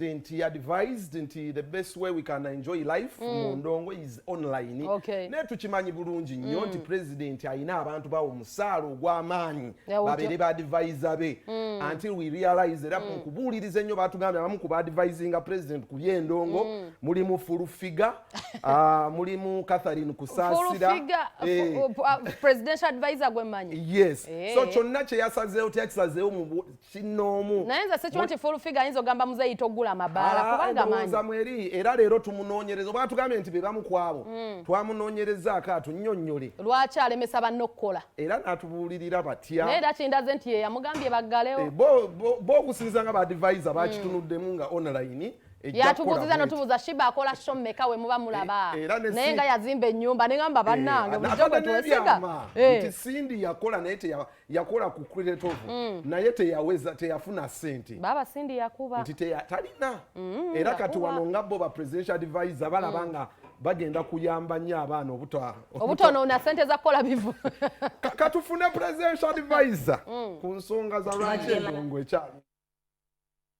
Nti advised nti the best way we can enjoy life mu ndongo is online. Naye tukimanyi bulungi nnyo nti president alina abantu bawo omusaala ogw'amaanyi babeere ba advisor be, until we realize. Era mu kubuuliriza ennyo, batugambye abamu ku ba advisinga president ku by'endongo mulimu Full Figure, mulimu Catherine Kusaasira. Presidential advisor gwe mmanyi. Yes. So kyonna kye yasazeewo, teyakisazeewo mu kinoomu. Naye nze sikiwa nti Full Figure ayinza ogamba muzeeyi togula mabaala, kubanga manyi. Ndowooza mweri era leero tumunoonyereza, oba tugambye nti be bamu ku abo twamunoonyerezaako atunnyonnyole lwaki alemesa banne okukola. Era n'atubuulirira batya. Naye era kindaze nti ye yamugambye baggalewo. Bo okusinziira nga ba advisor bakitunuddemu nga online ejja Yatubuuziza kukola. Notubuuza Sheebah akola show mmeka we muba mulaba? Era Naye nga yazimba ennyumba, neŋamba bannange, bulijjo ate gwe twesiga. n'ebyama nti Cindy yakola, naye yakola ku Creative, naye teyaweza, teyafuna ssente. Baaba Cindy yakuba. Nti talina. Era kati Yakuba. wano nga bo ba presidential advisor balaba nga bagenda kuyamba nnyo abaana obuta Obutonoona sente za kukola bivu. Katufune presidential advisor ku nsonga za lwaki endongo ekyali.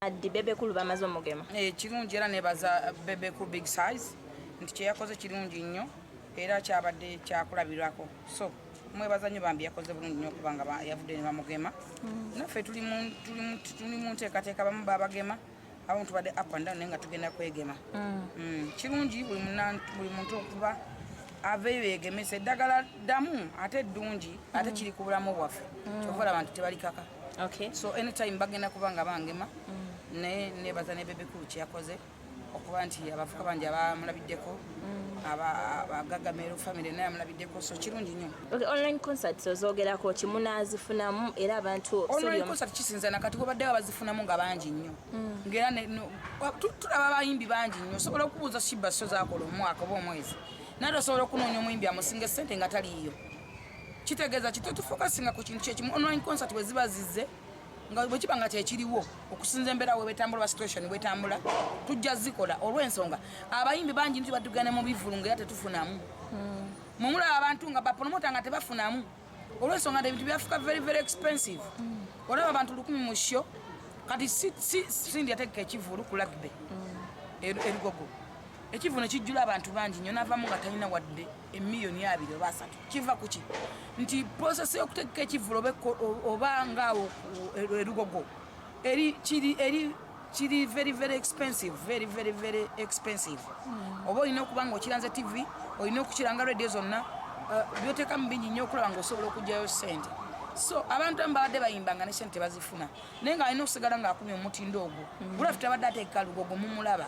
Addi Bebe Cool bamaze omugema. Kirungi, era nebaza Bebe Cool Big Size nti kyeyakoze kirungi nnyo era kyabadde kyakulabirwako. So mwebaza nnyo bambi, yakoze bulungi nnyo okubanga yavudde ne bamugema. Naffe tuli mu nteekateeka, bamu babagema, abamu tubadde up and down, naye nga tugenda kwegema. Kirungi buli muntu okuba aveeyo yegemesa eddagala ddamu, ate eddungi, ate kiri ku bulamu bwaffe. Kyova olaba nti tebalikaka. So anytime bagenda kuba nga bangema. Naye nebaza ne Bebe Cool kyeyakoze, okuba nti abavuka bangi abamulabiddeko, abagagamero family naye amulabiddeko, so kirungi nnyo. Okay, online concerts ozogerako ki? Munaazifunamu era abantu? Online concert kisinza nakati wabaddewo abazifunamu nga bangi nnyo, ngaera tulaba abayimbi bangi nnyo. Osobola okubuuza Sheebah so zakola omwaka oba omwezi, naye tosobola okunoonya omuyimbi amusinga esente nga taliiyo. Kitegeeza ki? Tetufokasinga ku kintu kyekimu. Online concert bwe ziba zizze, nga bwe kiba nga kyekiriwo, okusinza embeera we bwetambula oba situation bwetambula, tujja zikola, olw'ensonga abayimbi bangi nti batugane mu bivulu nga era tetufunamu. Mwemulaba abantu nga bapromota nga tebafunamu, olw'ensonga nti ebintu byafuka very very expensive. Olaba abantu 1000 mu show. Kati Cindy yategeka ekivulu ku rugby erugogo, ekivulu nekijjula abantu bangi nnyo, navamu nga talina wadde emiliyoni 2 oba 3. Kiva kuki? Nti process y'okutegeka ekivulu oba ngaawo erugogo eri kiri eri kiri very very expensive, very very very expensive. Oba olina okuba nga okiranze TV, olina okukiranga radio zonna, byoteekamu bingi nnyo okulaba nga osobola okugyayo sente. So abantu abamu babadde bayimbanga ne sente tebazifuna, naye ng'alina okusigala ng'akumya omutindo ogwo. Gulaffe tabadde ateeka Lugogo, mumulaba,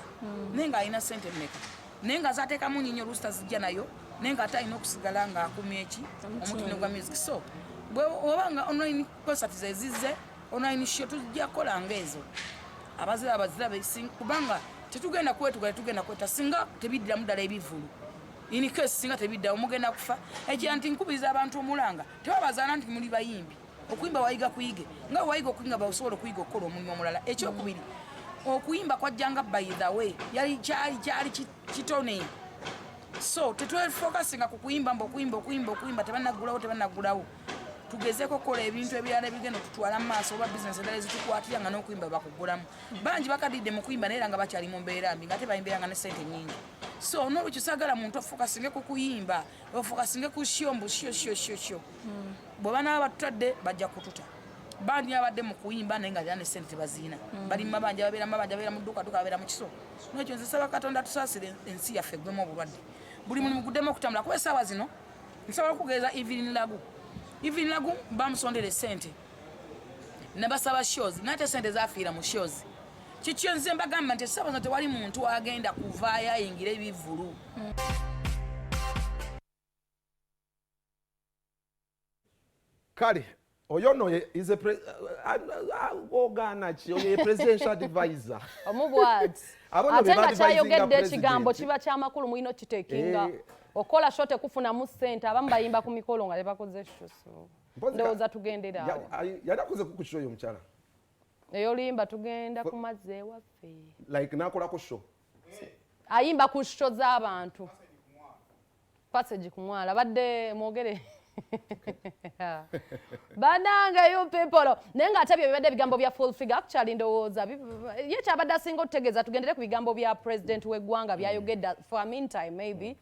naye ng'alina sente mmeka? Naye nga zateekamu nyinyo, oluusi tazijja nayo, naye ng'ate alina okusigala ng'akumya eki omutindo gwa music. So oba nga online concert zezizze, online show, tujja kukola ngaezo abazira abazirabe, kubanga tetugenda kwetuga, tetugenda kweta singa tebiddiramu ddala ebivulu. In case singa tebiddawo, mugenda kufa. Ekira nti nkubiriza abantu omulanga, tebabazaala nti muli bayimbi. Okuyimba wayiga kuyige, nga wayiga okuyimba basobola okuyiga okukola omulimu omulala. Ekyokubiri, okuyimba kwajjanga by the way, yali kyali kitone. So tetwefokasinga ku kuyimba mbu okuyimba, okuyimba, okuyimba, tebanaggulawo, tebanaggulawo. Tugezeeko okukola ebintu ebirala ebigenda otutwala mu maaso, oba bizinesi endala ezitukwatira nga n'okuyimba bakugulamu. Bangi bakadidde mu kuyimba, naye era nga bakyali mu mbeera mbi, nga tebayimbeera nga ne sente nyingi. So nolwekyo saagala muntu afokasinge ku kuyimba, ofokasinge ku show, mbu show, show, show, show. Bwe banaaba batutadde, bajja kututa. Bangi abadde mu kuyimba naye nga era ne sente tebaziina, bali mu mabanja, babeera mu mabanja, babeera mu dduuka dduuka, babeera mu kiso. Nekyo nze saba Katonda tusaasire ensi yaffe eggwemu obulwadde, buli mulimu guddemu okutambula, kuba essaawa zino nsobola okugeeza Evelyn Lagu. Evelyn Lagu bamusondera esente nabasaba shows, naye ate sente zafiira mu shows. Kikyo nze mbagamba nti essaawa zino tewali muntu agenda kuvaayo ayingira ebivulu. Kale oyo no is a ogaana ki? Oyo ye presidential advisor. Omu bwati. Abo nno Ate be nga baadvisinga kyayogedde ekigambo president. kiba kyamakulu, mulina okiteekinga. Okola show tekufunamu ssente, abamu bayimba ku mikolo nga tebakoze show, so ndowooza tugendera awo. Yali akoze ku show oyo omukyala? Ey'oluyimba "Tugenda ku mazzi ewaffe". Like n'akolako show? Ayimba ku show z'abantu, Passage ku mwala, badde mwogere. Banange, you people, naye ng'ate bye bibadde ebigambo bya Full Figure. Actually, ndowooza ye kyabadde asinga otutegeeza. Tugendere ku bigambo bya president w'eggwanga byayogedde for a meantime, maybe.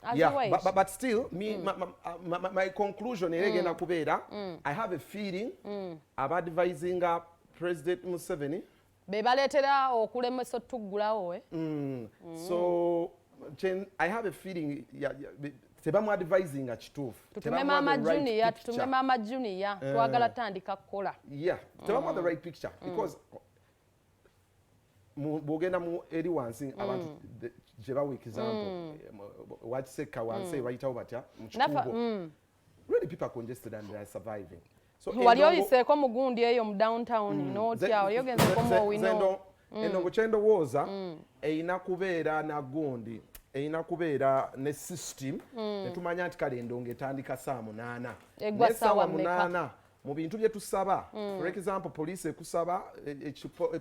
As you wish. But still me, my conclusion era egenda kubeera, I have a feeling abadvisinga President Museveni be baleetera okulemesa otuggulawo, eh? So I have a feeling tebamu advisinga kituufu. Tutume Tebamuwa Maama the right Junior. picture. Tutume Maama Junior, twagala tandika kukola. Yeah, tebamuwa the right picture because bw'ogenda mu eri wansi abantu gye bawa example, wakiseka wansi bayitawo batya mu Kikuubo, really people are congested and they are surviving. So wali oyiseeko mu gundi eyo mu downtown n'otya, wali ogenzeko mu Owino? Endongo kyendowooza erina kubeera na gundi, erina kubeera ne system netumanya nti kale endongo etandika saa 8. Eggwa Naye ssaawa saawa mmeka? 8 mu bintu bye tusaba, for example, poliisi ekusaba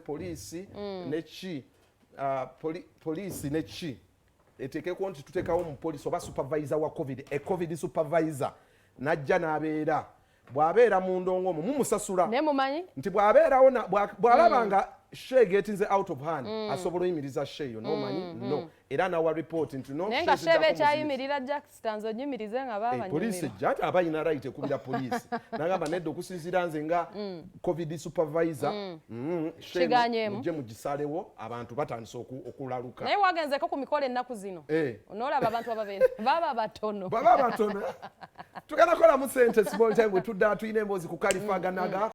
poliisi neki, poliisi neki eteekeko nti tuteekawo omupoliisi oba supervisor wa COVID, e COVID supervisor najja n'abeera, bw'abeera mu ndongo omwo mumusasula Naye mumanyi nti bw'abeerawo bw'alaba nga show egetinze out of hand, asobola oyimiriza show eyo nomanyi no era nawa report nti no, naye nga show sheba ezijjako muzimiriza. Ekyayimirira Jackstans onyimirize nga Eh, poliisi baabanyumira. ejja nti aba ayina right ekubira poliisi nagamba nedda, okusinziira nze nga COVID supervisor, show eno Kiganyeemu. mujje mugisalewo, abantu batandise okulaluka. Naye wagenzeko ku mikolo ennaku zino, Eh. onoolaba abantu ababeera baba batono. Baba batono. Tugenda kukolamu sente small time. Bwe tudda tulina emboozi ku kalifaganaga.